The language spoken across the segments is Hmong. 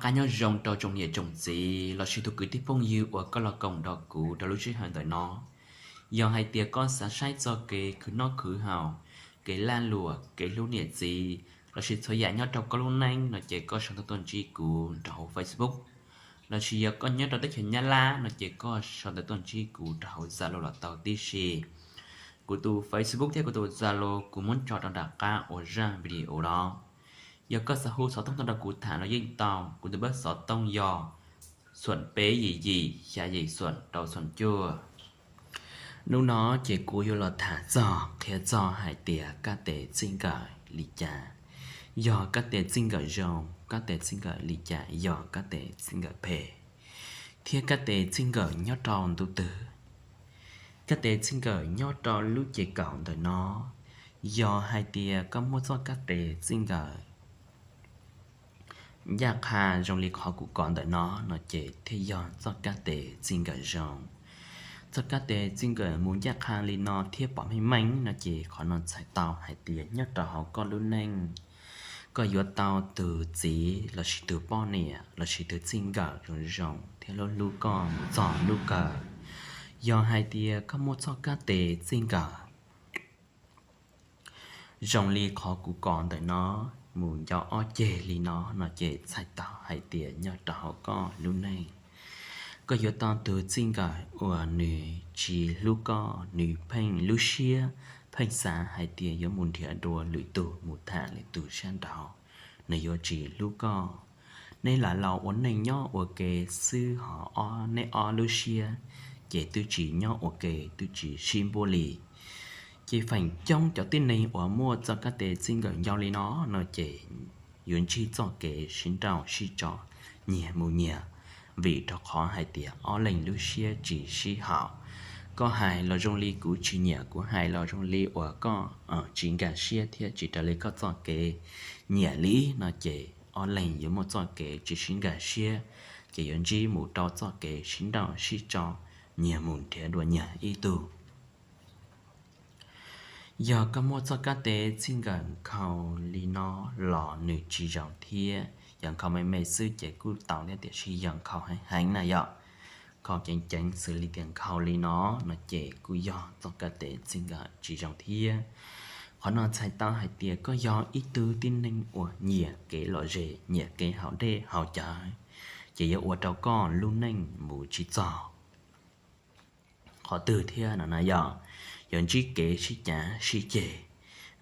Qab nyob zoo rau tsoom niam tsoom txiv lossis tus kwv tij phooj ywg uas koj los koom nrog kuv rau lub sij hawm ntawm no. Yog hais tias koj xav saib txog kev khwv noj khwv haus, kev lag luam, kev hlub niam txiv lossis txhua yam nyob rau koj lub neej no ces koj sau ntawv tuaj ntsib kuv rau hauv Facebook. Lossis yog koj nyob rau teb chaws Nyab Laj no ces koj sau ntawv tuaj ntsib kuv rau hauv Zalo los tau tib si. Kuv tus Facebook thiab kuv tus Zalo kuv muab tso rau nram qab uas zaj video no. Yog koj xav hu xov tooj tuaj nrog kuv tham los yeej tau, kuv tus npawb xov tooj yog xoom peb yim yim xya yim xoom rau xoom cuaj. Hnub no ces kuv yuav los tham txog qhia txog hais tias kab tes txij nkawm li cas, yog kab tes txij nkawm zoo, kab tes txij nkawm li cas yog kab tes txij nkawm phem, thiab kab tes txij nkawm nyob rau ntu twg. Kab tes txij nkawm nyob rau lub ces kaum ntawm no, yog hais tias koj muaj txoj kab tes txij nkawm ncaj qha zoo li qhov kuv kov ntawm no no ces thiaj yog txoj kab tes txij nkawm zoo. Txoj kab tes txij nkawm mus ncaj qha li no thiab pom meej meej no ces qhov no txhais tau hais tias nyob rau hauv koj lub neej, koj yuav tau tus txiv lossis tus poj niam lossis tus txij nkawm zoo zoo thiab hlub hlub koj mus txog hnub kawg. Yog hais tias koj muaj txoj kab tes txij nkawm zoo li qhov kuv kov ntawm no, mus ncau ob ceg li no no ces txhais tau hais tias nyob rau hauv koj lub neej, koj yuav tau tus txij nkawm uas nws tsis hlub koj, nws pheej lub siab pheej xav hais tias yuav mus nrhiav dua lwm tus, mus tham lwm tus sab nraud, nws yuav tsis hlub koj. Neb lam los ua neej nyob ua ke xwb ho ob, neb ob lub siab ces twb tsis nyob ua ke, twb tsis sib npuab li. Ces feem coob cov tib neeg uas muaj txoj kab tes txij nkawm ncau li no no ces yuav ntsib txoj kev sib nrauj sib tso, nyias mus nyias, vim rau qhov hais tias ob leeg lub siab tsis sib haum. Koj hais los zoo li kuv tsis nyiam, kuv hais los zoo li uas koj tsis nkag siab thiab tsis raws li koj txoj kev nyiam li no ces ob leeg yuav muaj txoj kev tsis sib nkag siab, ces yuav ntsib mus rau txoj kev sib nrauj sib tso, nyias mus nrhiav dua nyias ib tug. Yog koj muaj txoj kab tes txij nkawm nkhaus li no los nws tsis zoo thiab, yog nkhaus me me xwb ces kuj tau thiab, tiam sis yog nkhaus heev heev na yom, nkhaus ceev ceev xws li tias nkhaus li no no ces kuj yog txoj kab tes txij nkawm tsis zoo thiab. Qhov no txhais tau hais tias koj yog ib tug tib neeg uas nyiam kev lom zem, nyiam kev haus dej haus cawv, ces yuav ua rau koj lub neej mus tsis txog qhov twg thiab no na yom. Yuav ntsib kev sib cav sib ceg,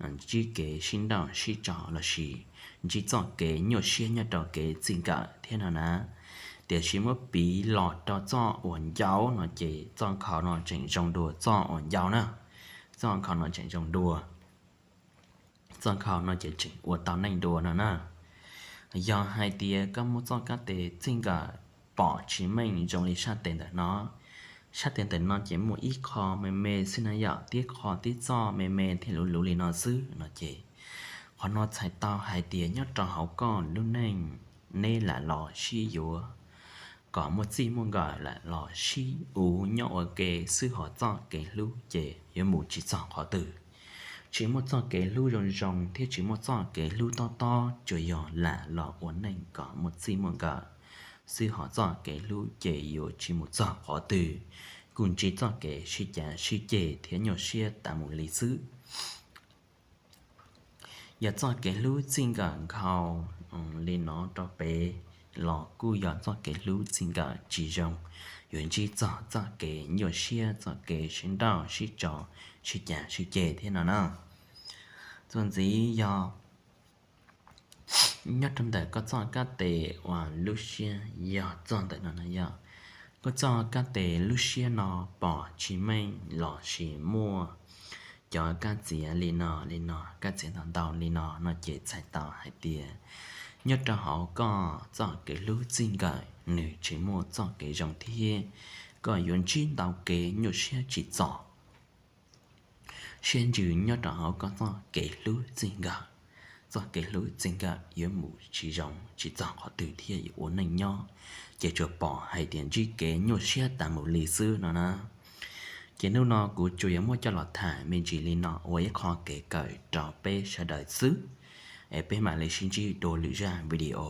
ntsib kev sib nrauj sib tso lossis ntsib txoj kev nyuaj siab nyob rau kev txij nkawm thiab no na. Tiam sis muab piv los rau txoj uas ncau no ces txoj nkhaus no tseem zoo dua txoj uas ncau na. Txoj nkhaus no tseem zoo dua, txoj nkhaus no ces tseem ua tau neej dua no na. Yog hais tias koj muaj txoj kab tes txij nkawm pom tsis meej zoo li sab tes ntawm no, sab tes ntawm no ces muaj ib qho me me xwb na yom, tib qho tib txoj me me thiab luv luv li no xwb no ces qhov no txhais tau hais tias nyob rau hauv koj lub neej, neb lam los sib yuav kom muaj txij muaj nkawm, lam los sib uv nyob ua ke xwb ho txoj kev hlub ces yuav mus tsis txog qhov twg. Tsis muaj txoj kev hlub zoo zoo thiab tsis muaj txoj kev hlub tob tob, tsuas yog lam los ua neej kom muaj txij muaj nkawm xwb ho txoj kev hlub ces yuav tsis mus txog qhov twg, kuj ntsib txoj kev sib cav sib ceg thiab nyuaj siab tas mus li xwb. Yog txoj kev hlub txij nkawm nkhaus li no rau pem los kuj yog txoj kev hlub txij nkawm tsis zoo, yuav ntsib txog txoj kev nyuaj siab, txoj kev sib nrauj sib tso, sib cav sib ceg thiab no na. Txuas ntxiv yog nyob rau ntawm koj txoj kab tes uas lub siab yog txoj ntawm no na yom. Koj txoj kab tes lub siab no pom tsis meej lossis muaj cov kab txiav li no li no, kab txiav ntau ntau li no no ces txhais tau hais tias nyob rau hauv koj txoj kev hlub txij nkawm nws tsis muaj txoj kev zoo thiab, koj yuav ntsib ntau kev nyuaj siab tsim txom siab ntsws nyob rau hauv koj txoj kev hlub txij nkawm. Txoj kev hlub txij nkawm yuav mus tsis zoo tsis txog qhov twg thiab yuav ua neej nyob ces tsuas pom hais tias ntsib kev nyuaj siab tas mus li xwb no na. Ces hnub no kuv tsuas yuav muab coj los tham me ntsis li no ua ib qho kev kawm rau peb sawv daws xwb, es peb mam li sib ntsib dua lwm zaj video.